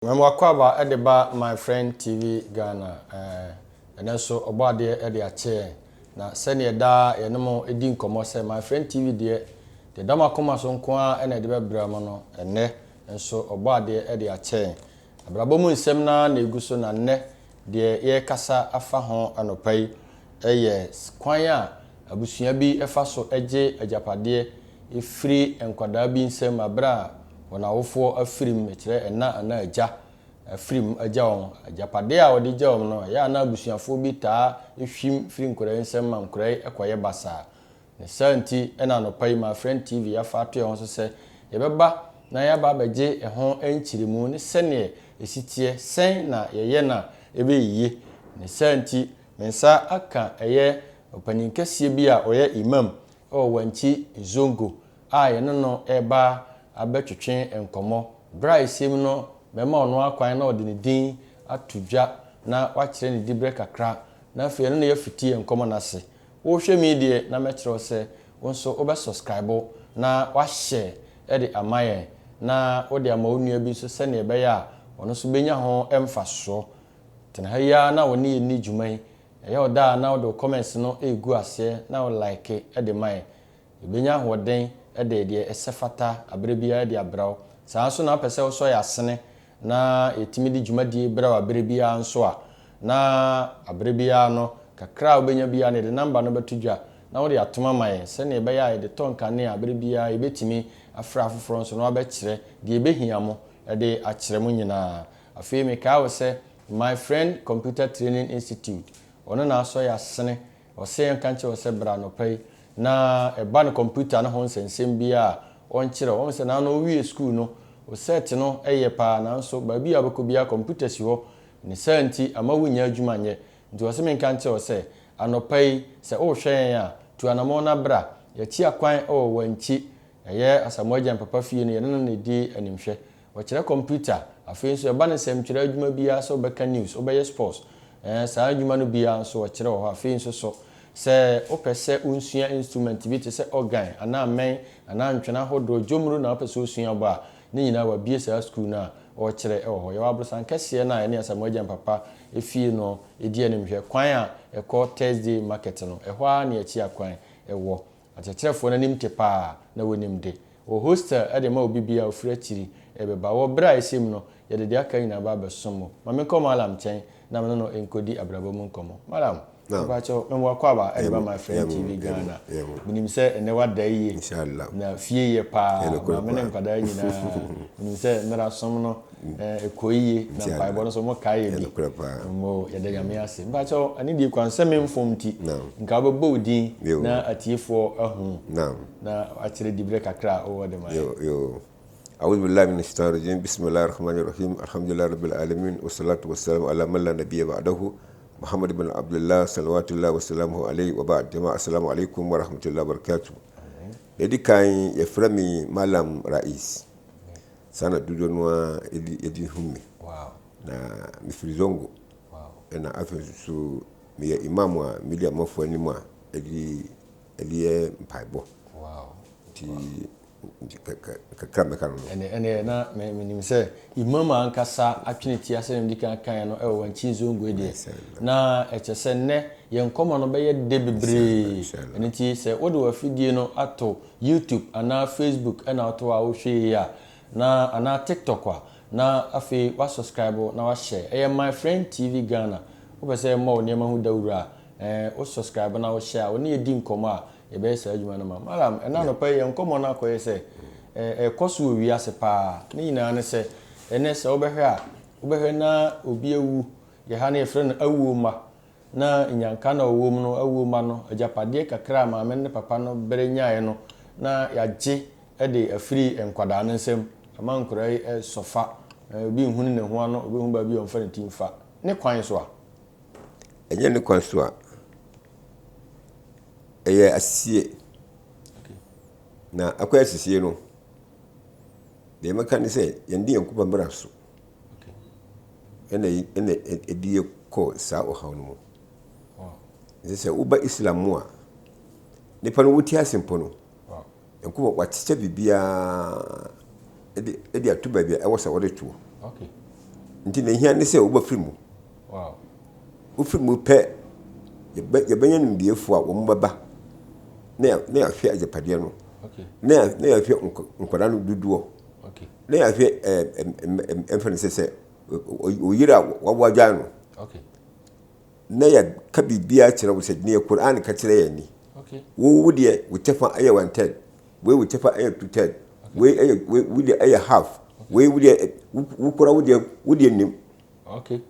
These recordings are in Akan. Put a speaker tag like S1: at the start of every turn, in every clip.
S1: Mɛma w'akwaaba de ba My Friend TV Ghana eh, ɛnɛ nso ɔbɔ adeɛ de akyɛ yɛn. Na sɛdeɛ daa yɛne mo di nkɔmmɔ sɛ My Friend TV deɛ, deɛ ɛda mo akoma so nko ara na yɛde bɛbrɛ mo no, ɛnnɛ nso ɔbɔ adeɛ de akyɛ yɛn. Abrabɔ mu nsɛm no ara na ɛgu so na nnɛ deɛ yɛrekasa afa ho anɔpa yi yɛ kwan a abusua bi fa so gye agyapadeɛ firi nkwadaa bi nsam berɛ a wɔn awofoɔ afiri mu, mekyerɛ ɛna anaa agya afiri mu agya wɔn. Agyapadeɛ a wɔde gya wɔn no, ɛyɛ a na abusuafoɔ bi taa hwim firi nkwadaa yi nsam ma nkwadaa yi kɔyɛ basaa. Ne saa nti na anɔpa yi Mafriend TV afa ato yɛn ho so sɛ yɛbɛba na yɛaba abɛgye ɛho nkyerɛmu ne sɛdeɛ ɛsi teɛ, sɛn na yɛyɛ no a ɛbɛyɛ yie. Ne saa nti me nsa aka ɛyɛ ɔpanin kɛseɛ bi a ɔyɛ Imam wɔ Wankyi Zongo a yɛne no reba abɛtwetwe nkɔmmɔ. Berɛ a ɛsɛ mu no mɛma ɔno ara kwan na ɔde ne din ato dwa na wakyerɛ ne diberɛ kakra na afei ɛno na yɛafiti yɛn nkɔmmɔ no ase. Wohwɛ me yi deɛ na mɛkyerɛ wo sɛ wo nso wobɛ subscribe na wahyɛ de ama yɛn na wode ama wo nua bi nso sɛdeɛ ɛbɛyɛ a ɔno nso bɛnya ho mfasoɔ. Tena ha yi ara na wo ne yɛn nni dwuma yi. Ɛyɛ wo dɛ a na wode wo comments no regu aseɛ na wo like de ma yɛn. Yɛbɛnya ahoɔden de deɛ ɛsɛ fata aberɛ biara de abrɛ wo. Saa ara nso na wopɛ sɛ wosɔ yɛn asene na yɛtumi de dwumadie brɛ wo aberɛ biara nso a, na aberɛ biara no kakra a wobɛnya biara no yɛde number no bɛto dwa na wode atom ama yɛn sɛdeɛ ɛbɛyɛ a yɛde tɔ nkanea aberɛ biara yɛbɛtumi afrɛ afoforɔ nso na wɔabɛkyerɛ deɛ ɛbɛhia mo de akyerɛ mo nyinaa. Afei mekae wo sɛ My Friend Computer Training Institute, ɔno na asɔ yɛn asene Ɔse yɛnka nkyerɛ wo sɛ bra anɔpa yi na ɛba no kɔmputa no ho nsɛnsɛm biara a ɔnkyerɛ wo. Woahu sɛ naano wowie sukuu no wo set no yɛ paa nanso baabi a wobɛkɔ biara kɔmputa si hɔ. Ne saa nti ama wonnya adwuma nyɛ. Nti ɔse menka nkyerɛ wo sɛ anɔpa yi sɛ wohwɛ yɛn a tu anamɔn na bra. Yɛakyia kwan wɔ Wankyi ɛyɛ Asamoah Gyan papa fie no yɛne no na ɛdi animhwɛ. Wɔkyerɛ kɔmputa, afei nso ɛba no nsɛmtwerɛ adwuma biara sɛ wobɛka news, wobɛyɛ sports, ɛɛ saa adwuma no biara nso wɔkyerɛ wɔ hɔ. Afei nso so sɛ wopɛ sɛ wosua instrument bi te sɛ organ anaa mmɛn anaa ntwene ahodoɔ, dwomuro na wopɛ sɛ wosua bɔ a, ne nyinaa wɔabue saa sukuu no a wɔkyerɛ wɔ hɔ. Yɛwɔ aborosan kɛseɛ no a ɛne Asamoah Gyan papa fie no di animhwɛ kwan a ɛkɔ Thursday market no, ɛhɔ ara ne akyi akwan wɔ. Akyerɛkyerɛfoɔ no anim te paa na wɔnim de. Wɔ hostel de ma obi biara a ɔfiri akyiri rebɛba. Wɔ berɛ a ɛsɛ mu no, yɛde deɛ aka nyinaa ba abɛsom mo. Ma menkɔ Mallam nkyɛn na me ne no nkɔdi abrabɔ mu nkɔmmɔ. Mallam, mepakyɛw, mema wo akwaaba de ba My Friend TV Ghana. Menim sɛ ɛnnɛ woada yie, na fie yɛ paa. Maame ne nkwadaa nyinaa, menim sɛ mmerɛ asom no, Ɛkɔ yie na mpaebɔ no so mo kae yɛ bi. Mo yɛda Nyame ase. Mpakyɛw ɛne deɛ kwan sɛ me mfom nti nka wobɛbɔ wo din na atiefoɔ ahu na akyerɛ diberɛ kakra a wowɔ de ma yɛn.
S2: A'udhu billahi minash shaitani rajim. Bismillahir rahmanir rahim. Alhamdulillahi rabbil alamin. Wassalatu wassalamu ala man la nabiyya ba'dahu. Muhammad ibn Abdullah salawatullahi wa salamuhu alayhi wa ba'd. Jama'a assalamu alaikum wa rahmatullahi wa barakatuh. Yɛdi kan yɛfrɛ me Malam Rais. Saa na dodoɔ no ara de hu me. Na mefiri Zongo. Ɛna afei nso so meyɛ imam a medi amanfoɔ anim a ɛde ɛde yɛ mpaebɔ. Nti kakra mɛka no no.
S1: Ɛne ɛne na menim sɛ imam ankasa atwene ti asɛ medi kan kan no ɛwɔ Wankyi Zongo yi deɛ. Na ɛkyɛ sɛ nnɛ yɛn nkɔmmɔ no bɛyɛ dɛ bebree. Ɛno nti sɛ wode w'afidie no ato YouTube anaa Facebook na woto a wohwɛ yei a, na anaa TikTok a, na afei wa subscribe na wa share. Ɛyɛ My Friend TV Ghana. Wopɛ sɛ yɛmmɔ wo nneɛma ho dawuro a, ɛɛ wo subscribe na wo share a, wo ne yɛdi nkɔmmɔ a, yɛbɛyɛ saa adwuma no ma. Madam, ɛna anɔpa yi yɛn nkɔmmɔ no akɔyɛ sɛ ɛɛ ɛkɔ so wɔ wiase paa. Ne nyinaa ne sɛ, ɛnɛ sɛ wobɛhwɛ a, wobɛhwɛ na obi awu, yɛ ha no yɛfrɛ no awuo mma. Na nnyanka na ɔwɔ mu no awuo mma no, agyapadeɛ kakra a maame no ne papa no brɛ nyaeɛ no, na yɛagye de afiri nkwadaa no nsam. Ama nkwadaa yi sɔ fa. Obi nhunu ne ho ano, obi nhu baabi a ɔmfa ne ti mfa. Ne kwan so a.
S2: Ɛnyɛ ne kwan so a. Ɛyɛ asisie. Na akɔyɛ asisie no, deɛ mɛka ne sɛ, yɛndi yɛn Nyankopɔn mmara so. Ɛna ɛna ɛde yɛ kɔ saa ɔhaw no mu. Nti sɛ woba Islam mu a, nipa no wote ase mpo no, Nyankopɔn wakyekyɛ biribiara ɛde ɛde ato baabi a ɛwɔ sɛ wɔde toɔ. Nti na ehia ne sɛ wobɛfiri mu. Wofiri mu pɛ, yɛbɛnya nimdeɛfoɔ a wɔn bɛba na yɛahwɛ agyapadeɛ no, na yɛahwɛ nkwadaa no dodoɔ, na yɛahwɛ ɛmfa no sɛ sɛ oyere a wawo agyae no, na yɛka biribiara kyerɛ wo sɛ deɛ Qur'an ka kyerɛ yɛn ni. Wo wo deɛ wo kyɛfa yɛ one third, wei wo kyɛfa yɛ two third, wei yɛ wei wo deɛ yɛ half, wei wo deɛ wo kora wo deɛ wo deɛ nim.
S1: Okay.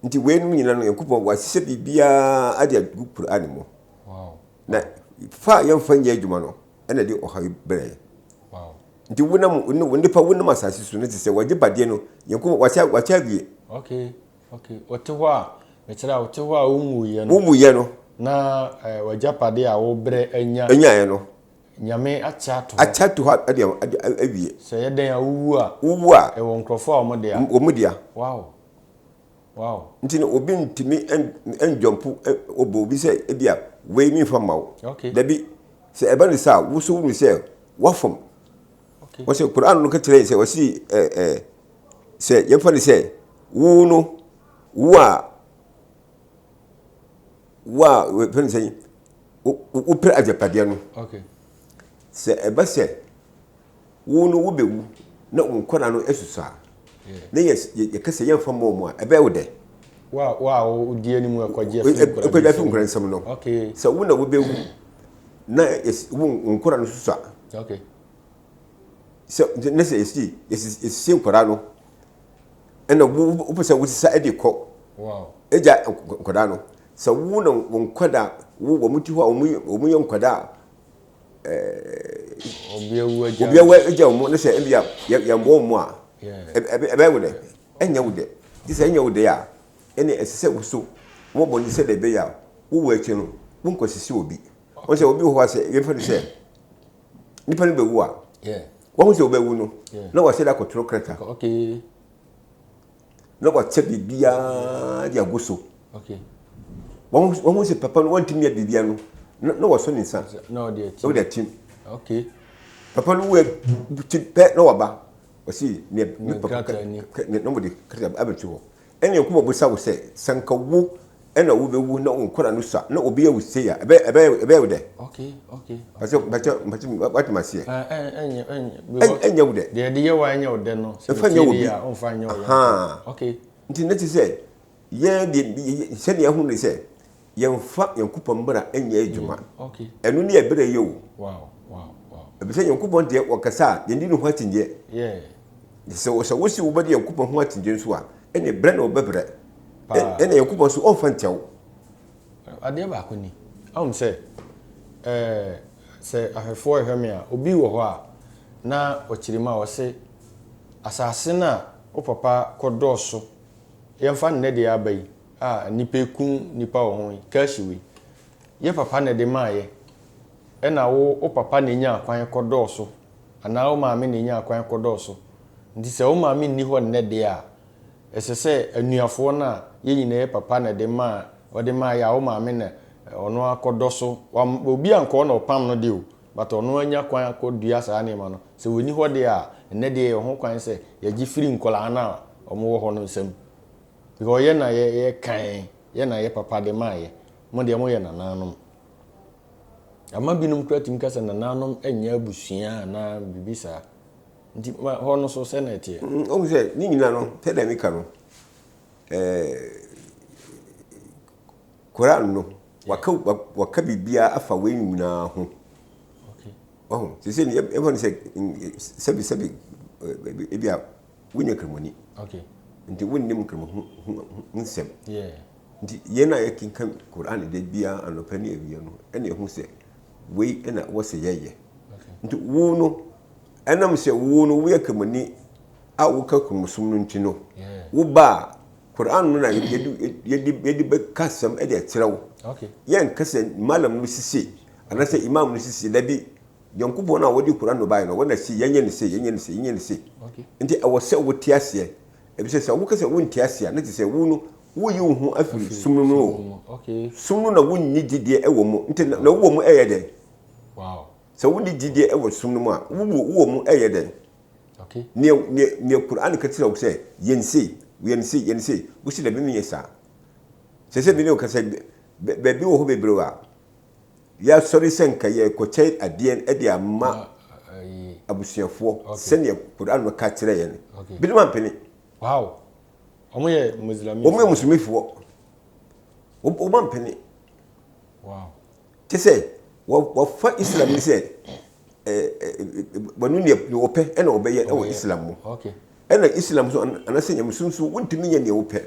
S2: Nti wei nom nyinaa no Nyankopɔn wahyehyɛ biribiara ade agu Qur'an mu.
S1: Wow.
S2: Na fa a yɛmfa nyɛ adwuma no ɛna de ɔhaw yi brɛ yɛn.
S1: Wow.
S2: Nti wonam nipa wonam asase so no te sɛ wɔgye badeɛ no Nyankopɔn wakyɛ wakyɛ awie.
S1: Okay. Okay, wote hɔ a, mekyerɛ a wote hɔ a wonwuiɛ no.
S2: Wonwuiɛ no.
S1: Na eh, w'agyapade a wobrɛ anya.
S2: Anyaeɛ no.
S1: Nyame akyɛ ato
S2: hɔ. Akyɛ ato hɔ ade awie.
S1: Sɛ ɛyɛ dɛn a wowu a.
S2: Wowu a.
S1: Ɛwɔ nkurɔfoɔ a wɔn dea.
S2: Wɔn dea.
S1: Wow. Wow.
S2: Nti no obi ntumi njɔmpo ɔbɔ obi sɛ ebi a wei mi nfa ma wo.
S1: Okay.
S2: Dabi sɛ ɛba ne saa wo so wunu sɛ wafam.
S1: Okay.
S2: Wɔsɛ Quran no ka kyerɛ yɛn sɛ wɔsi ɛɛ ɛɛ sɛ yɛmfa no sɛ wo no wo a wo a wɔfɛ no sɛ wopere agyapadeɛ no sɛ ɛba sɛ wo no wobɛwu na wo nkwadaa no asusua a na yɛka sɛ yɛmfa mmɔ mu a ɛbɛyɛ wo dɛ
S1: wo a wodi anim ɛkɔgye afi
S2: nkwadaa nsɛm no sɛ wo na wobɛwu na wo nkwadaa no susua Sɛ ne sɛ yɛsi yɛsisi nkwadaa no ɛna wo wopɛ sɛ wosisa ɛde kɔ ɛgya nkwadaa no sɛ wo na wɔn nkwadaa wo wɔn ti hɔ a wɔn wɔn yɛ nkwadaa ɛɛ
S1: obi
S2: awu agya wɔn ne sɛ ɛbi a yɛ yɛn bɔ wɔn a ɛbɛ ɛbɛyɛ wo dɛ ɛnyɛ wo dɛ ti sɛ ɛnyɛ wo dɛ a ɛne ɛsɛ sɛ woso wɔn bɔ ne sɛ dɛ ɛbɛyɛ a wowɔ akyi no wonkɔ sisi obi wɔn sɛ obi wɔ hɔ a sɛ yɛmfa no sɛ. Nipa no bɛwu a, wahu sɛ ɔbɛwu no, na wahyɛ da akɔtwerɛ krataa. Na wakyɛ biribiara de agu so. Wahu sɛ papa no wantumi yɛ biribiara no, na wasɔ ne nsa.
S1: Na ɔde
S2: atim. Papa no wu ti pɛ na waba. Ɔsi ne me papa na wɔde krataa abɛto hɔ. Ɛnna Nyankopɔn bisa wo sɛ, sɛ nka wo na wobɛwu na wo nkwadaa no sua na obi awu sei a, ɛbɛyɛ ɛbɛyɛ ɛbɛyɛ wo dɛ?
S1: Okay, okay.
S2: Mpakyɛ mpakyɛ mpakyɛ wate ma aseɛ.
S1: Ɛnyɛ ɛnyɛ.
S2: Ɛnyɛ wo dɛ.
S1: Deɛ ɛde yɛ wo a ɛnyɛ wo dɛ no.
S2: Ɛfa nyɛ wo bi.
S1: Ɔnfa nyɛ wo yɔnko. Okay.
S2: Nti ne ti sɛ yɛn deɛ sɛdeɛ ɛho ne sɛ Yɛmfa Nyankopɔn mmara nyɛ adwuma. Ɛno ne ɛberɛ yɛ o. Ɛfiri sɛ Nyankopɔn deɛ ɔkasa a, yɛnni ne ho akyinnyeɛ. Sɛ sɛ wosi wobɛdi Nyankopɔn ho akyinnyeɛ nso a, ɛne brɛ na wobɛbrɛ. Ɛna Nyankopɔn nso ɔmfa nkyɛ wo.
S1: Adeɛ baako ni, ahom sɛ, ɛɛ, sɛ ahwɛfoɔ rehwɛ me a, obi wɔ hɔ a, na ɔkyiri mu a ɔse, asase no a wo papa kɔdɔɔ so, yɛmfa nnɛ deɛ aba yi, a nnipa reku nnipa wɔ ho yi, Kelsey wei, yɛ papa na ɛde maa yɛ, ɛna wo wo papa na ɛnyaa kwan kɔdɔɔ so, anaa wo maame na ɛnyaa kwan kɔdɔɔ so. Nti sɛ wo maame nni hɔ nnɛ deɛ a, ɛsɛ sɛ anuafoɔ no a yɛn nyinaa yɛ papa na ɛde maa, ɔde maa yɛ a wo maame na ɔno akɔdɔ so, wam, obi ankɔɔ na ɔpam no deɛ o, but ɔno anya kwan akɔdua saa nneɛma no. Sɛ ɔnni hɔ deɛ a, ɛnnɛ deɛ yɛwɔ ho kwan sɛ yɛgye firi nkwadaa no a wɔwɔ hɔ no nsam. Because yɛ na yɛ yɛ kan, yɛ na yɛ papa de maa yɛ. Mo deɛ mo yɛ nananom. Ama binom koraa tumi ka sɛ nananom nyɛ abusua anaa biribi saa. Nti ma hɔ no so sɛ na ɛteɛ.
S2: Wohu sɛ ne nyinaa no sɛdeɛ meka no ɛɛ Koran no waka waka biribiara afa wei nyinaa ho. Wahu sɛ sɛ yɛmfa no sɛ sɛbi sɛbi ebi a Wonyɛ Kramoni. Nti wonnim Nkramo ho ho nsɛm. Nti yɛn a yɛkenkan Qur'aan da biara anɔpa ne awia no, ɛna yɛhu sɛ wei na ɛwɔ sɛ yɛyɛ. Nti wo no, ɛnam sɛ wo no woyɛ Kramoni a woka Kramosom no nti no, wo ba a, Qur'aan no na yɛde yɛde yɛde bɛka asɛm de akyerɛ wo. Yɛnka sɛ Mallam no sise anaasɛ Imam no sise, dabi. Nyankopɔn a ɔde Qur'aan no baeɛ no, ɔno na se yɛnyɛ no sei, yɛnyɛ no sei, yɛnyɛ no sei. Nti ɛwɔ sɛ wote aseɛ. Efisɛ sɛ woka sɛ wonte aseɛ a, na kyerɛ sɛ wo no, woyi wo ho afiri som no mu o. Som no na wonni gyidie wɔ mu. Nti na wowɔ mu ɛyɛ dɛn? Sɛ wonni gyidie wɔ som no mu a, wowɔ mu ɛyɛ dɛn? Nea nea nea Qur'aan ka kyerɛ wo sɛ yɛ no sei, yɛ no sei, yɛ no sei, wo se dabi menyɛ saa. Sɛ sɛ me ne wo kasa yi, baabi wɔ hɔ bebree a yɛasɔre sɛ nka yɛrekɔkyɛ adeɛ de ama abusuafoɔ sɛdeɛ Qur'aan no ka kyerɛ yɛn. Binom ampene.
S1: Wow. Wɔn yɛ Muslimifoɔ.
S2: Wɔn yɛ Muslimifoɔ. Wɔn ampene.
S1: Wow.
S2: Kyɛ sɛ wɔfa Islam ni sɛ wɔno neɛ wɔpɛ ɛna wɔbɛyɛ ɛwɔ Islam mu. Ɛna Islam so anasɛ nyamesom so wontumi nyɛ neɛ wopɛ.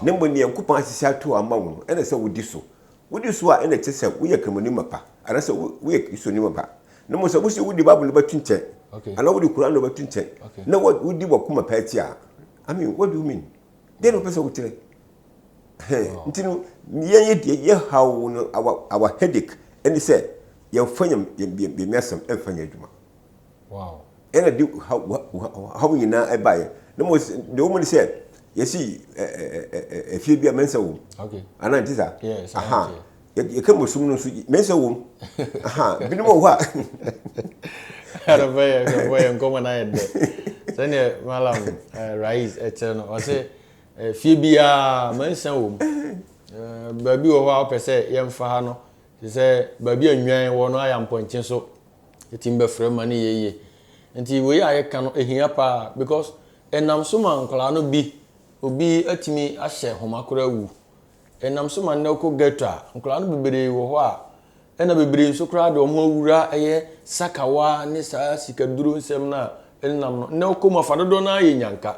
S2: Na mmom neɛ Nyankopɔn ahyehyɛ ato ama wo no ɛna sɛ wodi so. Wodi so a ɛna kyerɛ sɛ woyɛ Kramoni mapa anasɛ woyɛ Kristoni mapa. Na mmom sɛ wose wode Bible no bɛto nkyɛn anaa wode Quran no bɛto nkyɛn na wodi w'akoma pɛ akyi a, I mean what do you mean? Deɛ na wopɛ sɛ wokyerɛ? Nti no yɛn yɛ deɛ yɛ haw no our our headache ɛne sɛ yɛnfa yɛn yɛn yɛn asɛm ɛnfa nyɛ adwuma.
S1: Wow.
S2: Ɛna de haw haw nyinaa ɛbaeɛ. Na mo deɛ wɔn ne sɛ yɛsi ɛɛ efie bi a mɛnsa wɔm.
S1: Okay.
S2: Anaa nti saa.
S1: Yes.
S2: Aha. Yɛka mo sum no nso mɛnsa wɔm. Aha. Binom wɔ hɔ a.
S1: Ɛdɔfɛ yɛ ɛdɔfɛ yɛ nkɔmɔ na yɛ dɛ. Sɛdeɛ Malam Rais ɛkyerɛ no ɔsɛ. Fie biara, mansa wɔ mu. Baabi wɔ hɔ a wopɛ sɛ yɛmfa ha no, te sɛ baabi a nnwan wɔ no ayɛ mpɔnkye so, yɛtumi bɛfrɛ ma no yɛ yie. Nti wei a yɛka no, ɛhia paa because ɛnam so ma nkwadaa no bi, obi atumi ahyɛ homa koraa awu. Ɛnam so ma nnɛ wokɔ ghetto a, nkwadaa no bebree wɔ hɔ a, Ɛna bebree nso koraa de wɔn ho awura ɛyɛ sakawa ne saa sikaduro nsɛm no a ɛnenam no. Nnɛ wokɔ mu a, fa dodoɔ no ara yɛ nyanka.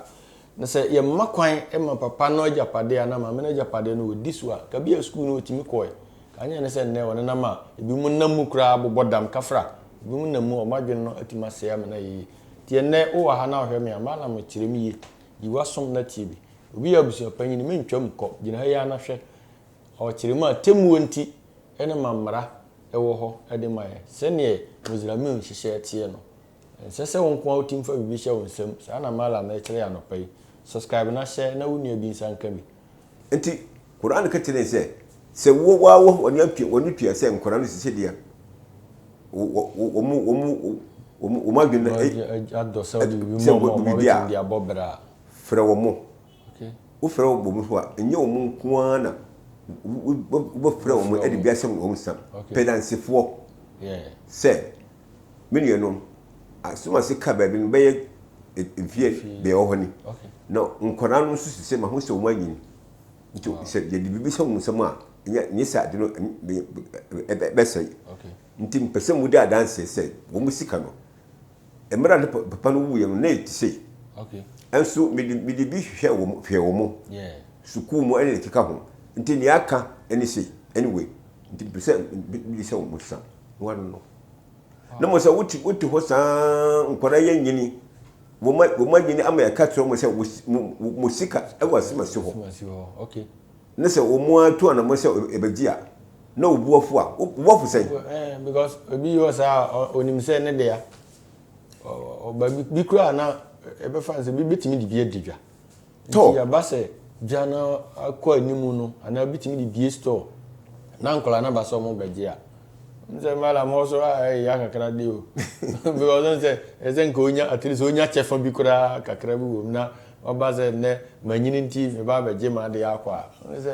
S1: Na sɛ yɛmma kwan ma papa no agyapadeɛ anaa maame no agyapadeɛ no wɔdi so a, nka bi a sukuu no wɔtumi kɔɛ. Ka anyɛ ne sɛ nnɛ wɔnenam a, ebinom nam mu koraa bobɔ dam kafra. Ebinom nam mu a wɔn adwene no atumi asɛe ama no ayɛ yie. Nti ɛnnɛ wowɔ ha na wohwɛ me a, Mallam kyerɛ me yie. Yi w'asom na tie bi. Obi yɛ abusuapanyin, mentwam nkɔ. Gyina ha yi ara na hwɛ. Ɔkyerɛ mu a, atemmuo nti na ma mmara wɔ hɔ de ma yɛn. Sɛdeɛ Misraim nhyehyɛɛ teɛ no, ɛnsɛ sɛ wo nko ara wotumi fa biribi hyɛ wo nsam. Saa na Mallam rekyerɛ yɛn anɔpa yi. Subscribe na hyɛ na wo nua bi nsa nka bi.
S2: Enti Qur'aan ka kyerɛ yɛn sɛ, sɛ wo wo ara w'ani atua w'ani tua sɛ nkwadaa no sisi deɛ wɔn wɔn wɔn wɔn adwene no
S1: adɔ sɛ wode biribi ma wɔn a wɔbɛtumi de abɔ bra a.
S2: Frɛ wɔn. Wofrɛ wɔn nso a, ɛnyɛ wɔn nko ara na wobɛfrɛ wɔn de bi ahyɛ wɔn nsa. Pɛ dansefoɔ sɛ, me nuanom, asɛm ase ka baabi no bɛyɛ mfeɛ deɛ ɛwɔ hɔ ni. Na nkwadaa no nso sɛ mahu sɛ wɔn anyin. Nti sɛ yɛde biribi hyɛ wɔn nsam a, nyɛ sɛ ade no bɛsɛe. Nti mpɛ sɛ modi adanseɛ sɛ wɔn sika no, Mmerɛ a ne papa no wuiɛ no, na ɛte sei. Nso mede mede bi hwehwɛ wɔn hwɛɛ wɔn sukuu mu ɛne ɛkeka ho. Nti nea aka ɛne sei ɛne wei. Nti mepɛ sɛ mede sɛ wɔn sa. Wɔn no. Na mo sɛ wote wote hɔ saa nkwadaa yɛ nyini wɔn wɔn anyini ama yɛka kyerɛ wɔn sɛ mo mo sika ɛwɔ asemase hɔ. Ne sɛ wɔn ara tu anamɔ sɛ ɛbɛgye a, na wo bo afu a, wo bo afu sɛn?
S1: Eh, because obi yɛ saa a, onim sɛ ne dea. Ɔba bi koraa na ɛbɛfa no sɛ bi bɛtumi de bi adi dwa. Nti aba sɛ dwa no akɔ anim no, anaa bi tumi de bie store na nkwadaa no aba sɛ wɔn bɛgye a. N sɛ mala mo so a ɛyɛ ya kakra de o. Because n sɛ ɛsɛ nka onya at least onya kyɛfa bi koraa kakra bi wɔ mu na Ɔba sɛ nnɛ manyini nti meba abɛgye m'adeɛ akɔ a, ɔne sɛ.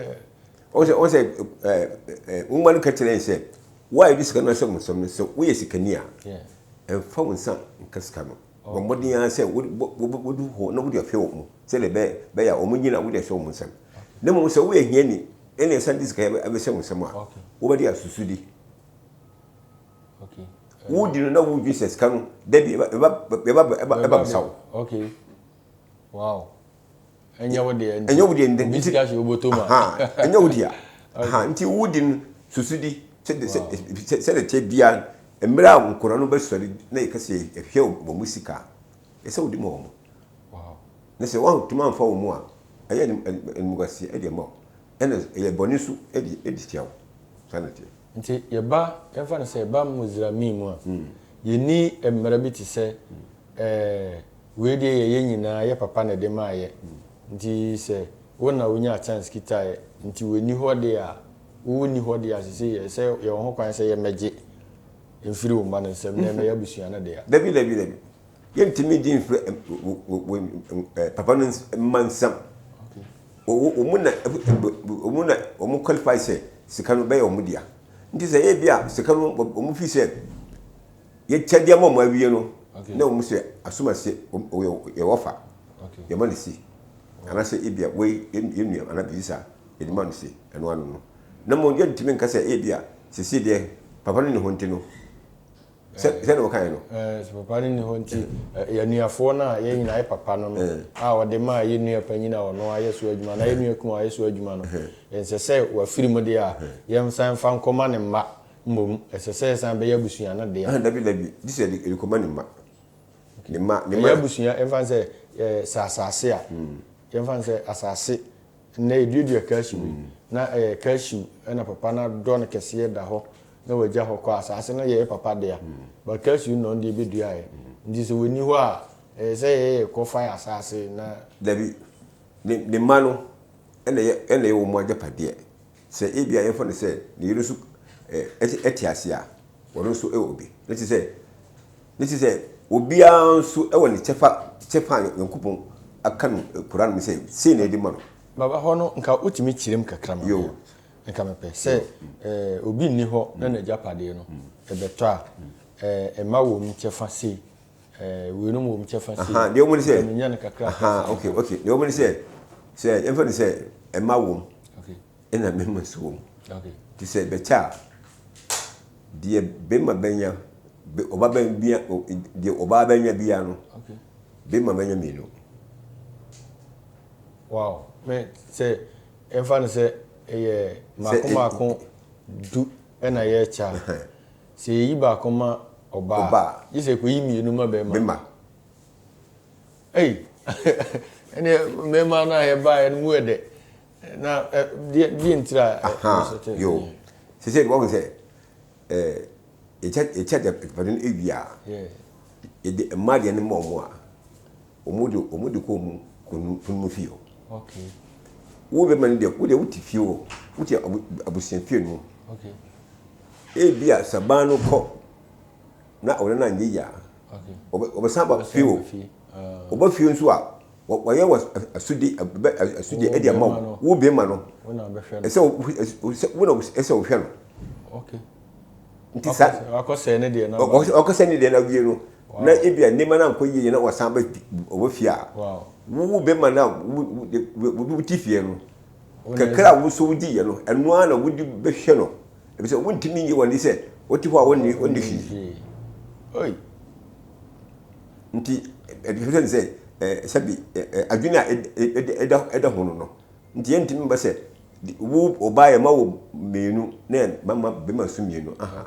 S2: Ɔn sɛ, ɔn sɛ, ɛɛ, ɛɛ, nwoma no ka kyerɛ yɛn sɛ, wo a yɛde sika no ahyɛ wo nsam no, sɛ woyɛ sikani a, mfa wo nsa nka sika no. Bɔ mmɔden ara sɛ wode hɔ na wode ahwɛ wɔn sɛdeɛ ɛbɛyɛ bɛyɛ a wɔn nyini a wode ahyɛ wɔn nsam. Na mmom sɛ woyɛ hiani ɛna ɛsan de sika abɛhyɛ wo nsam a, wobɛde asusudi. Wodi no na wodwi sɛ sika no da bi ɛba ɛba ɛba ɛba bisa wo.
S1: Wow. Ɛnyɛ wo deɛ
S2: nti. Ɛnyɛ wo deɛ nti.
S1: Obi sika hyɛ oboto ma.
S2: Ɛnyɛ wo deɛ. Nti wo di no susu di sɛdeɛ kyɛ bia mmerɛ a nkwadaa no bɛsɔre na yɛka sɛ yɛhwɛ wɔn mu sika a, ɛsɛ wode ma wɔn. Na sɛ woantumi amfa wɔn mu a, ɛyɛ animguaseɛ de ma wo, ɛna ɛyɛ bɔne nso de tia wo. Saa na ɛteɛ.
S1: Nti yɛba, yɛmfa no sɛ yɛba Mozrambi mu a, yɛnni mmara bi te sɛ ɛɛ wei deɛ yɛ yɛn nyinaa yɛ papa na ɛde maa yɛ nti sɛ wo na wonyaa chance kitaeɛ nti w'ani hɔ deɛ a wo nni hɔ deɛ a sesei yɛ sɛ yɛwɔ ho kwan sɛ yɛmmɛgye mfiri wo mma no nsam na ɛmmɛyɛ abusua no dea.
S2: Dabi dabi dabi. Yɛntumi ngye mfiri papa no mma nsam. Wɔn na wɔn na wɔn qualify sɛ sika no bɛyɛ wɔn dea. Nti sɛ ebi a sika no wɔn fi sɛ yɛkyɛ de ama wɔn awie no, na wɔn sɛ asomase yɛ wɔfa, yɛma no si. Anaasɛ ebi a wei yɛn nua anaa biribi saa yɛde ma no si ɛno ano no. Na mmom yɛntumi nka sɛ ebi a sisi deɛ papa no ne ho nti no Sɛ sɛdeɛ wɔkaeɛ no.
S1: Ɛɛ, sɛ papa no nni hɔ nti, yɛn anuafoɔ no a yɛn nyinaa yɛ papa no no, a ɔde maa yɛn nua panyin a ɔno ayɛ so adwuma anaa yɛn nua kumaa a ɔayɛ so adwuma no, ɛnsɛ sɛ wafiri mu deɛ a, yɛnsan mfa nkɔma ne mma mmom, ɛsɛ sɛ yɛsan bɛyɛ abusua no dea.
S2: Dabi, dabi, gye sɛ yɛde kɔma ne mma. Ne mma, ne
S1: Ɛyɛ
S2: mma.
S1: abusua, yɛmfa no sɛ, ɛɛ, sɛ asase a, yɛmfa no sɛ asase, nnɛ yɛduadua cashew yi, na ɛyɛ cashew na papa no adɔ no kɛseɛ da hɔ na wagya hɔ kɔ a, asaase no yɛ yɛ papa dea, but cashew no na ɔno deɛ bɛduaeɛ. Nti sɛ wɔnni hɔ a, ɛyɛ sɛ yɛ yɛkɔ fa yɛ asaase na.
S2: Dabi, ne ne mma no na ɛyɛ na ɛyɛ wɔn agyapadeɛ. Sɛ ebia yɛmfa no sɛ ne yere nso ɛ te ase a, ɔno nso wɔ bi. Ne te sɛ ne te sɛ obiara nso wɔ ne kyɛfa kyɛfa a Nyankopɔn aka no Koran mu sɛ sei na yɛde ma no.
S1: Baba hɔ no nka wotumi kyerɛ mu kakra ma me a. Nka mepɛ sɛ obi nni hɔ na n'agyapadeɛ no ɛbɛtɔ a, mma wɔ mu kyɛfa sei, weinom wɔ mu kyɛfa sei, nka menya no kakra kakra
S2: saa. Okay, okay. Deɛ wɔn ne sɛ, sɛ yɛmfa no sɛ mma wɔ mu, ɛna mmarima nso wɔ mu. Te sɛ bɛkyɛ a, deɛ bɛrima bɛnya, ɔba bɛnya, deɛ ɔbaa bɛnya biara no, bɛrima bɛnya mmienu.
S1: Wow, me sɛ Yɛmfa no sɛ ɛyɛ mmaako mmaako du na yɛrekyɛ a, sɛ yɛyi baako ma ɔbaa a, gye sɛ yɛkɔyi mmienu ma barima. Ei, ɛneɛ mmarima no a yɛbaeɛ no mu yɛ dɛ. Na deɛ deɛ ntira a.
S2: Yo, sɛ sɛ wɔn sɛ ɛɛ yɛkyɛ yɛkyɛ agyapadeɛ no ewie a, yɛde mmaa deɛ no ma wɔn a. Wɔn de wɔn de kɔ wɔn kunu kunu fie hɔ.
S1: Okay.
S2: Wo bɛma no deɛ wo deɛ wote fie hɔ wote abusua fie no mu.
S1: Okay.
S2: Ebi a saban no kɔ na ɔne no anyɛ yie a.
S1: Okay.
S2: Ɔbɛsan ba fie hɔ. Ɔba fie nso a wɔyɛ wɔ asodi asodi ɛde ama wo wo bɛma no. Ɛsɛ wo na ɛsɛ wohwɛ no.
S1: Okay.
S2: Nti sa
S1: wakɔsɛe ne deɛ na
S2: wakɔsɛe ne deɛ na wie no. na ebia nneɛma no ankɔ yie na wɔsan ba wɔ fie a, wo bɛma no a wote fie no, kakra a wo nso wodiiɛ no, ɛno ara na wode bɛhwɛ no. Ebisɛ wontumi nyɛ wɔn sɛ wote hɔ a wɔnni wɔnni hwee. Nti ɛde sɛ sɛbi adwene a ɛda ɛda ho no no nti yɛntumi mba sɛ wo ɔbaa yɛ ma wo mmienu na mama bɛma nso mmienu aha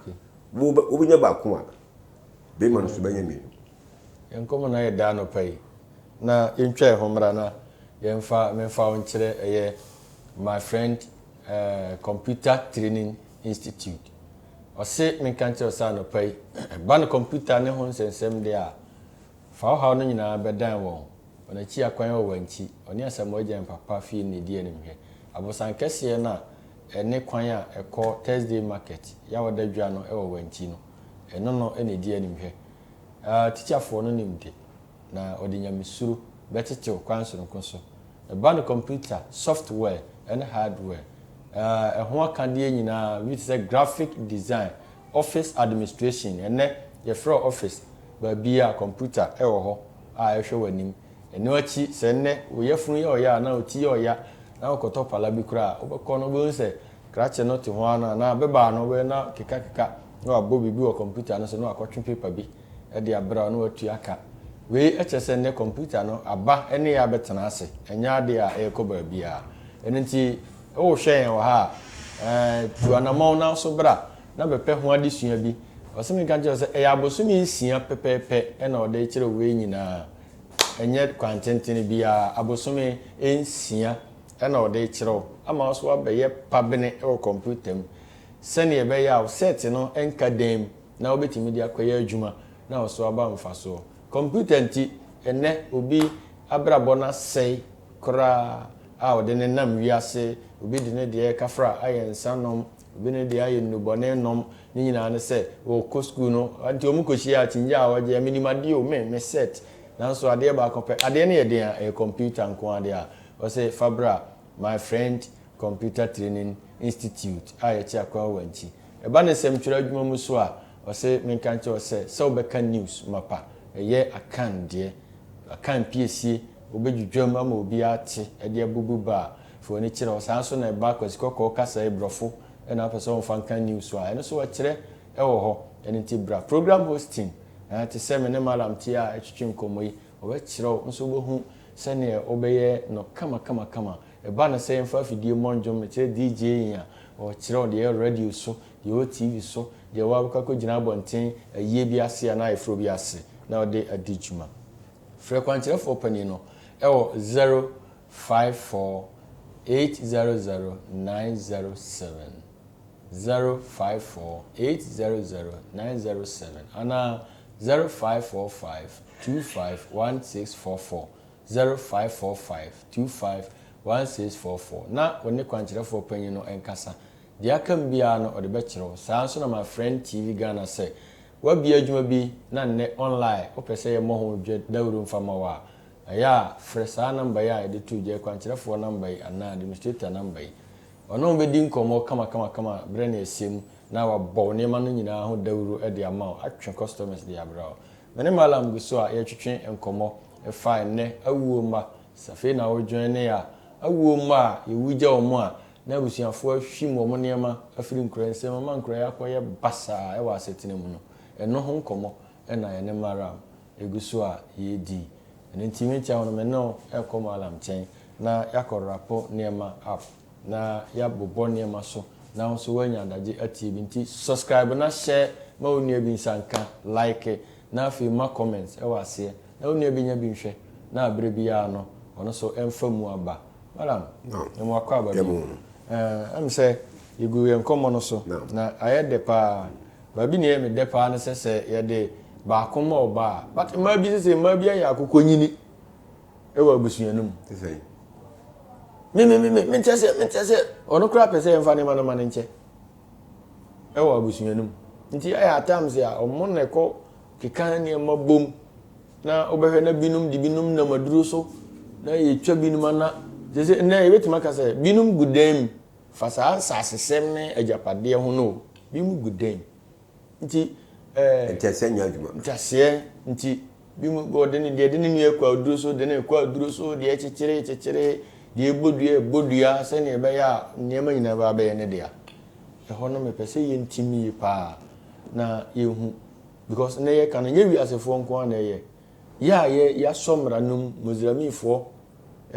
S2: wo wobɛnya baako a Bema no nso bɛnyɛ mmienu.
S1: Yɛn nkɔmmɔ no ayɛ dɛ anɔpa yi. Na yɛntwa yɛn ho mmra na yɛmfa memfa wo nkyerɛ ɛyɛ my friend eh, Computer Training Institute. Ɔse menka nkyerɛ wo sɛ anɔpa yi, ɛba no kɔmputa ne ho nsɛnsɛm deɛ a, fa wo haw no nyinaa bɛdan wɔn. Wɔn akyi akwan wɔ wɔn akyi. Ɔne Asamoah Gyan papa fie na ɛdi animhwɛ. Abosan kɛseɛ no a ɛne kwan a ɛkɔ Thursday Market, Yawada dwa no wɔ wɔn akyi no, Ɛno no na ɛdi animhwɛ. Ah, tikyafoɔ no nim de, na ɔde nyamesuro bɛtetew kwan sononko so. Ɛba no kɔmputa, software ne hardware, ah, ɛho akadeɛ nyinaa, biribi te sɛ graphic design, office administration, ɛnnɛ yɛfrɛ office baabi a kɔmputa wɔ hɔ a ɛhwɛ w'anim. Ɛno akyi, sɛ nnɛ wo yafunu yɛ ɔya anaa wo ti yɛ ɔya na wokɔtɔ pala bi koraa a, wobɛkɔ no wobɛhu sɛ Krakye no te ho ara no anaa ababaa no wobɛyɛ na kekakeka na wabɔ biribi wɔ kɔmputa no so na wakɔtwe paper bi de abrɛ wo na watua ka. Wei kyerɛ sɛ nnɛ kɔmputa no aba ne yɛn abɛtena ase, ɛnyɛ adeɛ a ɛrekɔ baabiara. Ɛno nti wohwɛ yɛn wɔ ha a, ɛɛ tu anamɔn na nso bra na bɛpɛ ho adesua bi. Ɔse menka nkyerɛ wo sɛ ɛyɛ abosome nsia pɛpɛɛpɛ na ɔde rekyerɛ wo wei nyinaa. Ɛnyɛ kwan tentene biara, abosome nsia. na ɔde rekyerɛ wo ama wo nso woabɛyɛ pabene wɔ kɔmputa mu sɛnea ɛbɛyɛ a wo sɛɛte no nka dan mu na wobɛtumi de akɔyɛ adwuma na wo so aba mfasoɔ. Kɔmputa nti, ɛnnɛ obi abrabɔ no asɛe koraa a ɔde nenam wiase, obi de ne deɛ kafra ayɛ nsa nom. Obi ne deɛ ayɛ nnubɔne nom, ne nyinaa ne sɛ wɔkɔ sukuu no, nti wɔn kɔhyia akyinnye a wɔgye, menim adeɛ o, me, me set. Nanso adeɛ baako pɛ, adeɛ no yɛ den a, ɛyɛ kɔmputa nko ara deɛ a, ɔse fa bra My Friend Computer Training Institute a yɛte akwan wɔ akyi. Ɛba ne nsɛmtwerɛ adwuma mu so a, ɔse menka nkyerɛ wo sɛ, sɛ wobɛka news mapa, ɛyɛ Akan deɛ. Akan piesie, wobɛdwidwam ama obiara ate de abubu ba a, fa w'ani kyerɛ hɔ. Saa nso na ɛba Kwasi Kɔkɔɔ kasa yi, Borɔfo na wopɛ sɛ wɔmfa nka news so a, ɛno nso wɔkyerɛ wɔ hɔ. Ɛno nti bra. Program hosting, ɛɛ, te sɛ me ne Mallam te a ɛtwetwe nkɔmmɔ yi, wɔbɛkyerɛ wo nso wobɛhu sɛdeɛ wobɛyɛ no kamakamakama. Ɛba no sɛ yɛmfa afidie mmɔ nnwom, mekyerɛ DJing a, wɔkyerɛ wo deɛ ɛwɔ radio so, deɛ ɛwɔ TV so, deɛ woakɔ akɔgyina abɔnten ayie bi ase anaa ayeforɔ bi ase na wode adi dwuma. Frɛ kwankyerɛfoɔ panin no wɔ 054 800 907, 054 800 907 anaa 0545 25 1644, 0545 25 1644 na wo ne kwankyerɛfoɔ panin no nkasa. Deɛ aka mu biara no ɔde bɛkyerɛ wo. Saa ara nso na ma Friend TV Ghana sɛ woabue adwuma bi na nnɛ online wopɛ sɛ yɛmmɔ ho dwa dawuro mfa ma wo a, ɛyɛ a frɛ saa number yi a yɛde too dwa yi, kwankyerɛfoɔ number yi anaa administrator number yi. Ɔne wo bɛdi nkɔmmɔ kamakamakama berɛ ne ɛsɛ mu na wabɔ wo nneɛma no nyinaa ho dawuro de ama wo, atwe customers de abrɛ wo. Me ne Mallam gu so a yɛretwetwe nkɔmmɔ ɛfa ɛnnɛ awuo mma. Sɛ afei na wo joine a, awuo mma a yɛwu gya wɔn a na abusuafoɔ ahwim wɔn nneɛma afiri nkoraa nsam ama nkoraa yi akɔyɛ basaa wɔ asetena mu no, ɛno ho nkɔmmɔ na yɛne Mallam gu so a yɛredi. Ɛno nti me nkyɛn hɔ no, me ne wo rekɔ Mallam nkyɛn na yɛakɔ rapo nneɛma up na yɛabobɔ nneɛma so na wo nso woanya adagye atie bi. Nti subscribe na share ma wo nua bi nsa nka, like na afei ma comments wɔ aseɛ na wo nua bi nya bi nhwɛ na berɛ biara no ɔno nso mfa mu aba. Madam, yɛma wakɔ aba bio. Ɛm sɛ yɛgu yɛn nkɔmmɔ no so na ayɛ dɛ paa. Baabi na ɛyɛ me dɛ paa ne sɛ sɛ yɛde baako ma ɔbaa a, but mmaa bi sese mmaa bi ayɛ akokɔnyini wɔ abusua no mu. Me me me me menkyɛ sɛ menkyɛ sɛ ɔno koraa pɛ sɛ yɛmfa nneɛma no ma no nkyɛ ɛwɔ abusua no mu. Nti ayɛ at times a ɔmo na ɛkɔ keka nneɛma bom Na wobɛhwɛ na binom de binom nam aduro so na yɛtwa binom ana. Kyerɛ sɛ nnɛ yɛbɛtumi aka sɛ binom gu dan mu fa saa nsasesɛm ne agyapadeɛ ho no o, binom gu dan mu. Nti ɛɛ.
S2: Nteaseɛ nyɛ adwuma.
S1: Nteaseɛ nti binom wɔde ne deɛ de ne nua kɔ aduro so de ne kɔ aduro so deɛ kyekyere kyekyere deɛ ɛbɔ dua ɛbɔ dua sɛdeɛ ɛbɛyɛ a nneɛma nyinaa bɛba abɛyɛ ne dea. Ɛhɔ no mepɛ sɛ yɛntim yie paa na yɛhu Because nnɛ yɛka no, ɛnyɛ wiasefoɔ nko ara na ɛyɛ. Yɛ a yɛ yɛasɔ mmara no mu, Muslimfoɔ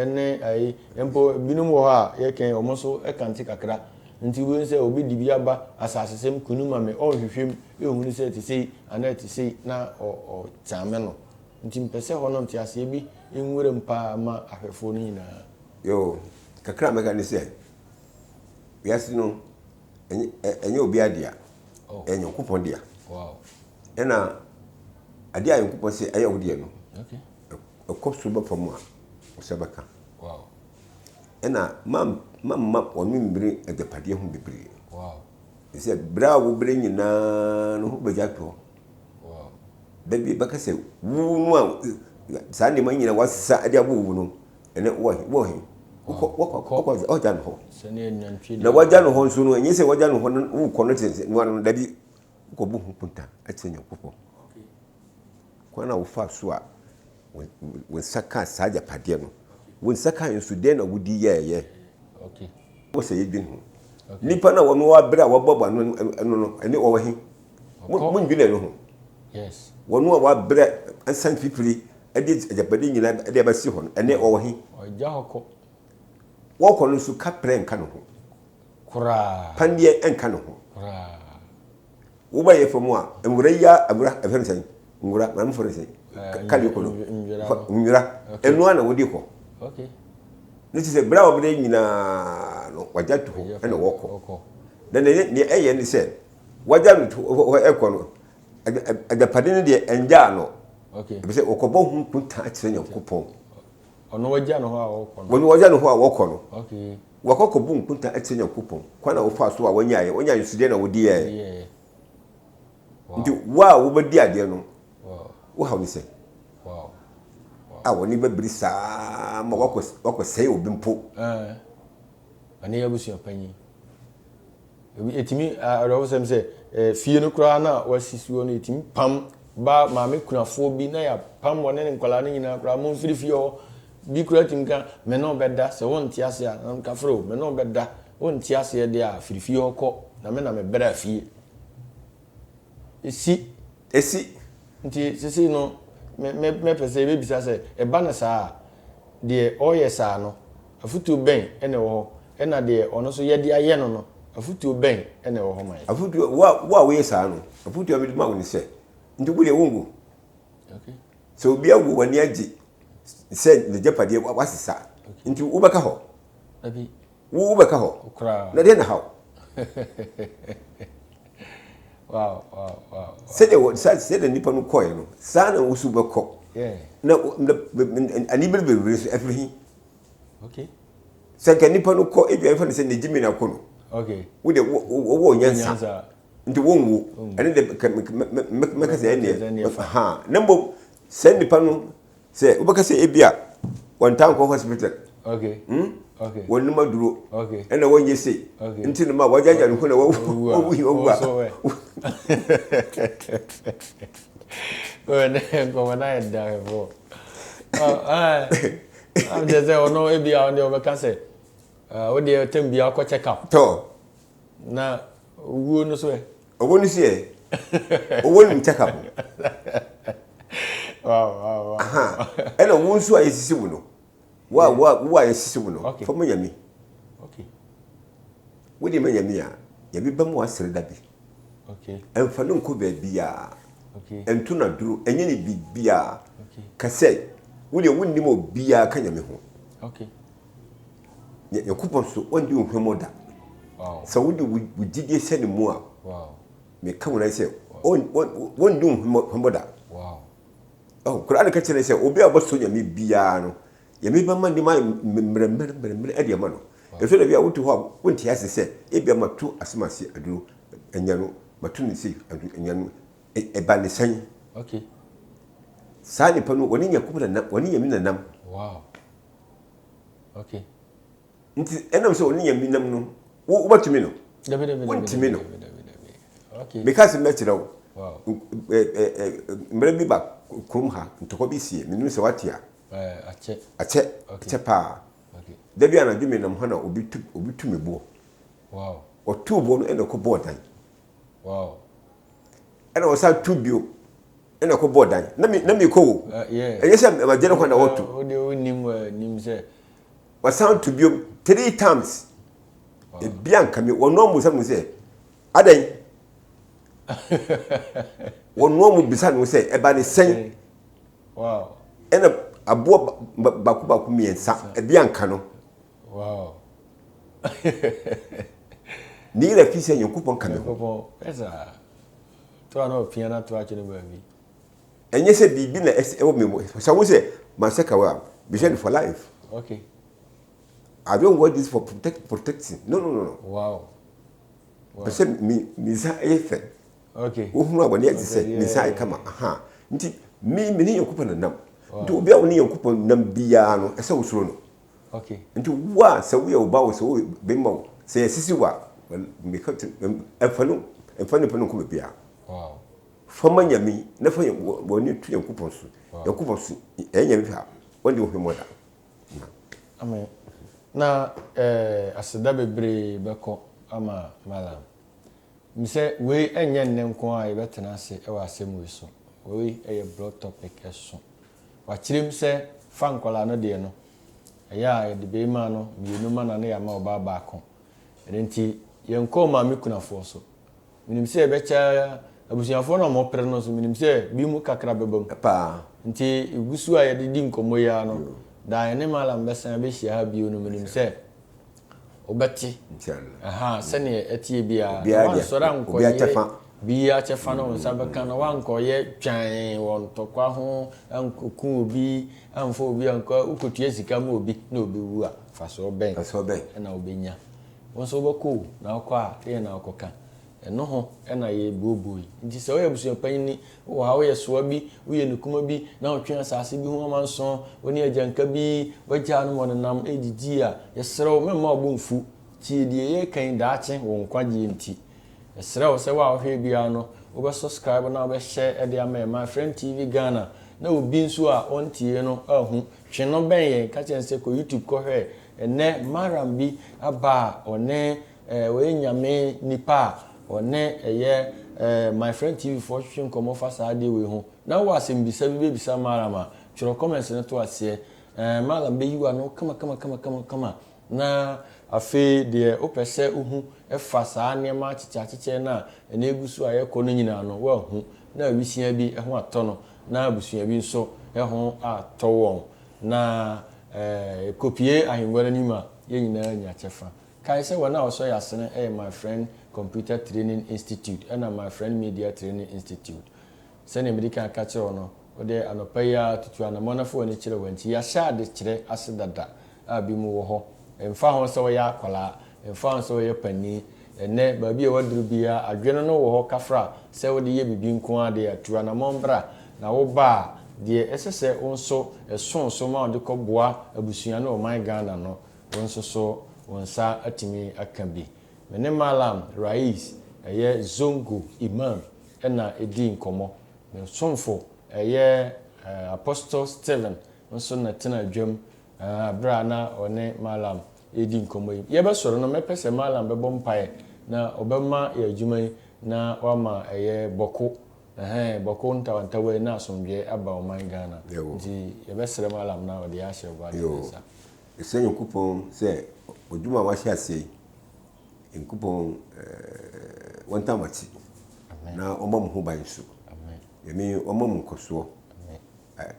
S1: ne ayi, mpo binom wɔ hɔ a yɛka yi, wɔn nso kante kakra. Nti wobɛhu sɛ obi de bi aba asasesɛm kunu ma me, ɔnhwehwɛ mu nhunu sɛ ɛte sei anaa ɛte sei na ɔkyame no. Nti mepɛ sɛ hɔ no nteaseɛ bi nwura mu paa ma ahwɛfoɔ no nyinaa.
S2: Yoo, kakra a mɛka ne sɛ, wiase no, ɛnyɛ obiara dea. Oh. Ɛyɛ Nyankopɔn dea.
S1: Wow.
S2: Ɛna adeɛ a Nyankopɔn sɛ ɛyɛ wo deɛ no,
S1: okay.
S2: ɛkɔ soro ba fam a, wo nsa bɛka.
S1: Wow.
S2: Ɛna mamma wɔn mmere agyapadeɛ ho bebree.
S1: Wow.
S2: Sɛ berɛ a wobrɛ nyinaa no ho bɛgya toɔ.
S1: Wow.
S2: Da bi bɛka sɛ wo no a saa nneɛma nyinaa wasesa de abɔ wo no, Ɛnɛ wowɔ he? Wowɔ he? Wokɔ wokɔ wokɔ ɔgya no hɔ. Na wagya no hɔ nso no, ɛnyɛ sɛ wagya no hɔ no wokɔ no te sɛ noa no dabi. Wokɔbu ho kunta akyerɛ Nyankopɔn. Kwan a wofaa so a wo nsa kaa saa agyapadeɛ no, wo nsa kaa nso dɛn na wodi yɛɛyɛ? Wɔ sɛ yɛdwen ho. Nipa no a wɔn wɔ abere a wɔaboaboa ano no no, ɛne wɔwɔ he? Mondwene ɛno ho. Wɔn a wɔabrɛ asan fifiri de agyapade nyinaa de abɛsi hɔ no, ɛnɛ ɔwɔ he?
S1: Ɔgya hɔ kɔ.
S2: Wɔkɔ no nso kaprɛ nka ne ho.
S1: Koraa.
S2: Pandeɛ nka ne ho.
S1: Koraa.
S2: Woba yɛ fam a, nwura yi a nwura ɛfɛ no sɛn? Nwura, maame fɔ no sɛn? Kali kɔ no. Nwura. Ɛno ara na wɔde kɔ.
S1: Okay.
S2: Ne ti sɛ berɛ a wɔbrɛ nyinaa no, wagya to hɔ ɛna wɔkɔ. Na nea ɛyɛ ne sɛ, wagya no to hɔ ɛkɔ no, Agyapade no deɛ ɛngyaa no. Ɛfiri sɛ wɔkɔbɔ ho nkontaa kyerɛ Nyankopɔn.
S1: Ɔno wagya ne hɔ a wɔkɔ no.
S2: Ɔno wagya ne hɔ a wɔkɔ no. Wakɔ akɔbu nkonta atia Nyankopɔn. Kwan a wofaa so a wanyaeɛ, wanyaeɛ nso deɛ na wode yɛɛ. Nti wo a wobɛdi adeɛ no, wo haw ne sɛ a wɔne bɛbiri saa ma wakɔ wakɔsɛe obi mpo.
S1: Ɔne yɛ abusua panyin. Ɛtumi awerɛhosɛm sɛ fie no koraa na wasi soɔ no ɛtumi pam ba maame kunafoɔ bi na yɛapam wɔne ne nkwadaa no nyinaa koraa momfiri fie hɔ. Bi koraa tumi ka me ne wo bɛda sɛ wonte aseɛ a na kafrɛ o me ne wo bɛda wonte aseɛ deɛ a firi fie hɔ kɔ na me na mebrɛ fie. Ɛsi.
S2: Ɛsi.
S1: Nti sesei no me me mɛpɛ sɛ yɛbɛbisa sɛ ɛba no saa a deɛ ɔreyɛ saa no afotuo bɛn na ɛwɔ hɔ ɛna deɛ ɔno nso yɛde ayɛ no no afotuo bɛn na ɛwɔ hɔ ma yɛn?
S2: Afotuo wo a wo a woyɛ saa no afotuo a mede ma wo ne sɛ nti wo deɛ wonwu.
S1: Okay.
S2: Sɛ obi awu w'ani agye sɛ n'agyapadeɛ wasesa nti wobɛka hɔ.
S1: Dabi.
S2: Wo wobɛka hɔ.
S1: Koraa.
S2: Na deɛ na haw.
S1: Wow, wow, wow.
S2: Sɛdeɛ wɔ sa sɛdeɛ nipa no kɔɛ no saa na wosu bɛkɔ.
S1: Yeah.
S2: Na na anibere bebree nso ɛfiri he.
S1: Okay.
S2: Sɛ nka nipa no kɔ ebi ɛfa no sɛ ne gyimi na kɔ no.
S1: Okay.
S2: Wo de wo wo wɔ nyansa. Nti wonwu. Ɛne de mɛka sɛ ɛneɛ. Ha na mmom sɛ nipa no Sɛ wobɛka sɛ ebia wɔntaa nkɔ hospital.
S1: Okay.
S2: Hmm?
S1: Okay.
S2: Wɔnnom aduro.
S1: Okay.
S2: Ɛna wɔnyɛ sei.
S1: Okay.
S2: Nti no ma wɔagyaagya ne ho na wɔwu wɔwu wɔwu a.
S1: Nkɔmɔ na yɛ da hwɛfoɔ. Am kyerɛ sɛ ɔno ebia ɔno deɛ ɔbɛka sɛ wo deɛ tɛm biara kɔ check up.
S2: Tɔ.
S1: Na owuo no so ɛ.
S2: Owó no so yɛ. Owó nim check up.
S1: Wow, wow, wow.
S2: Ɛna wo nso a yɛsisi wo no. Wo a wo a wo a yɛsisi wo no.
S1: Okay.
S2: Fama nyame.
S1: Okay.
S2: Wo de ma nyame a, nyame bɛma wasere da bi.
S1: Okay.
S2: Ɛmfa no nkɔ baabi a.
S1: Okay.
S2: Ɛnto na duro, ɛnyɛ ne biribiara.
S1: Okay.
S2: Ka sɛ, wo deɛ wonnim obiara ka nyame ho.
S1: Okay.
S2: Nyankopɔn so ɔndi wo hwammɔ da. Sɛ wode wo gyidie hyɛ ne mu a, meka wo nan sɛ wɔndi wo hwammɔ da. Koran ka kyerɛ sɛ obi a ɔbɛsɔ Nyame biara no, Nyame bɛma nneɛma ayɛ mmerɛmmerɛmmerɛmmerɛ de ama no. Ɛtɔ da bi a wote hɔ a wonte ase sɛ ebia mato asɛm ase aduro anya no, mato no sei anya no, ɛba ne sɛn? Saa nipa no wɔne Nyankopɔn nanam, wɔne Nyame nanam.
S1: Okay.
S2: Nti ɛnam sɛ ɔne Nyame nam no, wo wobɛtumi no?
S1: Dabi dabi dabi.
S2: Wontumi no.
S1: Dabi dabi dabi. Okay.
S2: Meka asɛm bi akyerɛ wo.
S1: Wow.
S2: Mmerɛ bi ba kurom ha, ntɔkwa bi sie, menim sɛ wate a.
S1: Akyɛ.
S2: Akyɛ, akyɛ paa.
S1: Okay.
S2: Da bi anadwo menam ha na obi tu obi tu me boɔ.
S1: Wow.
S2: Ɔtoo boɔ no ɛna ɔkɔ bɔɔ dan.
S1: Wow.
S2: Ɛna ɔsan tu bio. Ɛna ɔkɔ bɔɔ dan. Na me na mekɔ o. Ɛnyɛ sɛ magye no kwan na ɔtu.
S1: Wo deɛ wonim nim sɛ.
S2: Wasan tu bio three times. Ebi anka mi wɔn mu sɛ mo sɛ adɛn. Wɔn mu bisa no sɛ ɛba ne sɛn. Ɛna aboɔ baako baako mmiɛnsa ebi anka no.
S1: Wow.
S2: Ne yɛrɛ fi sɛ Nyankopɔn ka me ho.
S1: Nyankopɔn ɛsa. To a na ɔpia no ato akyene baabi.
S2: Ɛnyɛ sɛ biribi na ɛwɔ me mu. Sɛ wo sɛ mahyɛ kawa a, mehyɛ no for life.
S1: Okay.
S2: I don't want this for protect, protecting. No, no, no, no.
S1: Wow.
S2: Wow. Pɛ sɛ me me nsa yɛ fɛ.
S1: Okay.
S2: Wohunu a wɔne agye sɛ me nsa ayɛ kama. Aha. Nti me me ne Nyankopɔn na nam. Nti obi a wo ne Nyankopɔn nam biara no, ɛsɛ wosuro no.
S1: Okay.
S2: Nti wo a sɛ woyɛ ɔba o, sɛ woyɛ bɛrima o, sɛ yɛsisi wo a, meka ɛmfa no ɛmfa nipa no nkɔ baabiara.
S1: Wow.
S2: Fa ma Nyame na fa w'ani to Nyankopɔn so. Nyankopɔn so ɛyɛ Nyame fɛ a, ɔnde wo hwemmɔ da.
S1: Amen. Na eh, aseda bebree bɛkɔ ama Mallam. Nim sɛ wei ɛnyɛ nnɛ nko ara a yɛbɛtena ase wɔ asɛm wei so. Wei ɛyɛ broad topic ɛso. Wakyerɛ mu sɛ fa nkwadaa no deɛ no, ɛyɛ a yɛde beema no mmienu ma na ne yɛama ɔbaa baako. Ɛno nti yɛnkɔ maame kunafoɔ so. Menim sɛ ɛbɛkyɛ ara, abusuafoɔ no a wɔpere no nso menim sɛ bi mu kakra bɛba mu.
S2: Paa.
S1: Nti ɛgu so a yɛde di nkɔmmɔ yi ara no, da a yɛne Mallam bɛsan abɛhyia ha bio no menim sɛ wobɛte.
S2: Inshallah.
S1: Aha, sɛdeɛ ɛteɛ biara. Na
S2: Obiara deɛ,
S1: woansɔre
S2: obiara
S1: ankɔyɛ
S2: kyɛfa.
S1: biara kyɛfa na wo nsa bɛka na woankɔyɛ twann wɔ ntɔkwa ho, ankɔku obi, amfa obi ankɔ, wokɔtua sika ma obi na obi wu a. mfasoɔ bɛn
S2: Mfasoɔ bɛn?
S1: na wobɛnya? Wo nso wobɛkɔ o, na wokɔ a, deɛn na wokɔka? Ɛno ho na yɛrebuebue yi. Nti sɛ woyɛ abusuapanyini, wowɔ ha, woyɛ soa bi, woyɛ nukuma bi, na wotwe asase bi ho amanson, wo ne agyanka bi, w'agya no ma ɔnenam redidi a, yɛsrɛ wo, mɛmma wo bo mfu. Tie deɛ yɛreka yi daakye wo nkwagyeɛ nti. Yɛsrɛ wo sɛ wo a wohwɛ biara no, wobɛ subscribe na wobɛ share de ama yɛn, My Friend TV Ghana, na obi nso a ɔntie no ahu. Twe no bɛn yɛn, ka kyerɛ no sɛ kɔ YouTube kɔhwɛ. Ɛnnɛ Maram bi aba a ɔne Eh ɔyɛ nyame nipa a ɔne ɛyɛ eh my friend TV foɔ twetwe nkɔmmɔ fa saa adeɛ wei ho na wowɔ asɛmbisa bi bɛbisa Mallam a twerɛ comments no to aseɛ eh Mallam bɛyi w'ano kama kama kama kama kama na afei deɛ wopɛ sɛ wohu fa saa nneɛma akyekyɛ akyekyɛ no a ɛnɛ ɛgu so a yɛkɔ no nyinaa no woahu na awisia bi ho atɔ no na abusua bi nso ho atɔ wɔn na eh ɛkɔpie ahengua no anim a yɛn nyinaa nya kyɛfa. Kae sɛ wɔn a wɔsɔ yɛn asene yɛ My Friend Computer Training Institute ɛna My Friend Media Training Institute. Sɛnea medi kan ka kyerɛɛ wo no, wo deɛ anɔpa yi ara tutu anammɔn na fa w'ani kyerɛ wɔn akyi. Yɛahyɛ adekyerɛ ase dada a binom wɔ hɔ. Ɛmfa ho sɛ woyɛ akwadaa, ɛmfa ho sɛ woyɛ panin, ɛnnɛ baabi a woaduru biara, adwene no wɔ hɔ kafra sɛ wode yɛ biribi nko ara deɛ a, tu anammɔn bra. Na woba a, deɛ ɛsɛ sɛ wo nso ɛso wo so ma wode kɔboa abusua ne ɔman Ghana no, Wo nso so wo nsa atumi aka bi. Me ne Mallam Rais, ɛyɛ Zongo Imam na ɛdii nkɔmmɔ. Me somfo, ɛyɛ Apostle Stephen nso na ɛtenaa dwam berɛ a na ɔne Mallam redi nkɔmmɔ yi. Yɛbɛsɔre no, mɛpɛ sɛ Mallam bɛbɔ mpaeɛ na ɔbɛma yɛn adwuma yi na wama ɛyɛ bɔko, ɛhɛn, bɔko ntawantawa yi na asomdwoeɛ aba ɔman Ghana. Nti yɛbɛsrɛ Mallam na ɔde yɛn ahyɛ Ɔbɔadeɛ nsa.
S2: Mesrɛ Nyankopɔn sɛ odwuma a wahyɛ aseɛ yi, Nyankopɔn wɔntaa mo akyi na ɔmmɔ mo ho ban nso. Nyame ɔmma mo nkɔsoɔ.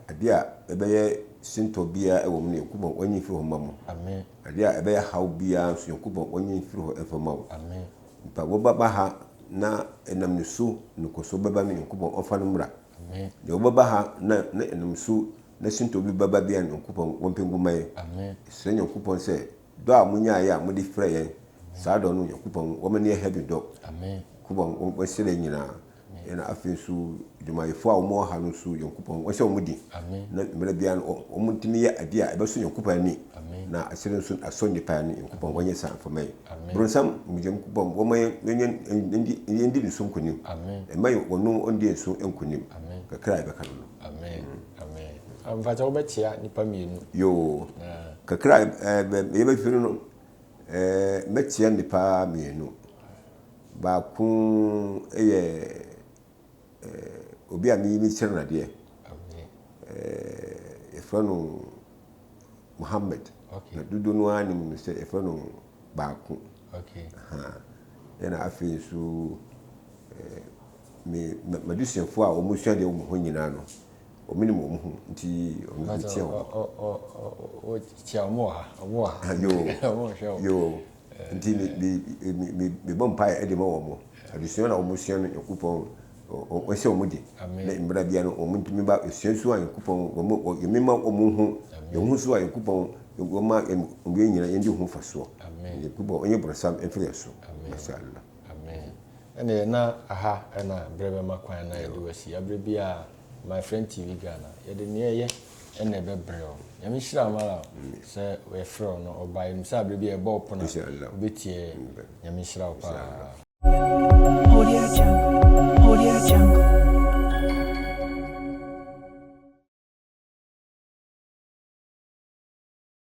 S2: Adeɛ a ɛbɛyɛ sintɔ biara ɛwɔ mu no Nyankopɔn ɔnyi mfiri hɔ mma mo. Adeɛ a ɛbɛyɛ haw biara nso Nyankopɔn ɔnyi mfiri hɔ mfa mma wo. Nipa wɔbɛba ha na ɛnam ne so nkɔsoɔ bɛba no Nyankopɔn ɔmfa no mmra. Deɛ wɔbɛba ha na na ɛnam so na sintɔ bi bɛba bi a Nyankopɔn wɔmpɛ ngu mma yɛn. Yɛsrɛ Nyankopɔn sɛ dɔ a monyaeɛ a mode frɛ yɛn, saa dɔ no Nyankopɔn wɔma no yɛ heaven dɔ. Nyankopɔn wɔnhyira yɛn nyinaa. Ɛna afei nso dwumayɛfoɔ a wɔwɔ ha no nso Nyankopɔn wɔnhyɛ wɔn den na mmerɛ biara no wɔntumi yɛ adeɛ a ɛbɛsɔ Nyankopɔn ani na akyire nso asɔ nnipa ani. Nyankopɔn wɔnyɛ saa mfa ma yɛn. Bronsam Nyankopɔn wɔma yɛn yɛndi ne so nkonim. Mma wɔn ɔndi yɛn so nkonim. Kakra a yɛbɛka no no.
S1: Amen amen. Mpakyɛ wobɛkyea nipa mienu.
S2: Yoo kakra a yɛbɛfiri no mɛkyea nipa mienu. Baako yɛ obi a me mekyerɛ no adeɛ. Yɛfrɛ no Mohammed. Na dodoɔ no ara nim no sɛ yɛfrɛ no baako. Ɛna afei nso me m'adesuafoɔ a wɔsua adeɛ wɔ me hɔ nyinaa no, wɔnim wɔn ho nti wɔn mekyia wɔn.
S1: Kyia wɔn wɔ ha, wɔn wɔ ha.
S2: Yoo, yoo. Nti me me me mebɔ mpaeɛ de ma wɔn. Adesua na wɔsua no Nyankopɔn ɔnhyɛ wɔn den. Na mmerɛ biara no wɔn ntumi ba esua nso a Nyankopɔn wɔn yɛn ma wɔn ho yɛn ho so a Nyankopɔn wɔma yɛn nyinaa yɛn di ho mfasoɔ. Nyankopɔn ɔnyɛ brɔsam mfiri yɛn so. Masha Allah.
S1: Amen. Ɛneɛ na aha na berɛ bɛma kwan na yɛde wo asi. Aberɛ biara My Friend TV Ghana yɛde neɛ ɛyɛ na ɛbɛbrɛ wo. Nyame nhyira wo Mallam sɛ yɛfrɛ wo no ɔba. Yɛnim sɛ aberɛ biara yɛbɔ wo pono a wobɛtie yɛn. Nyame nhyira wo paa.
S3: Audio Jungle.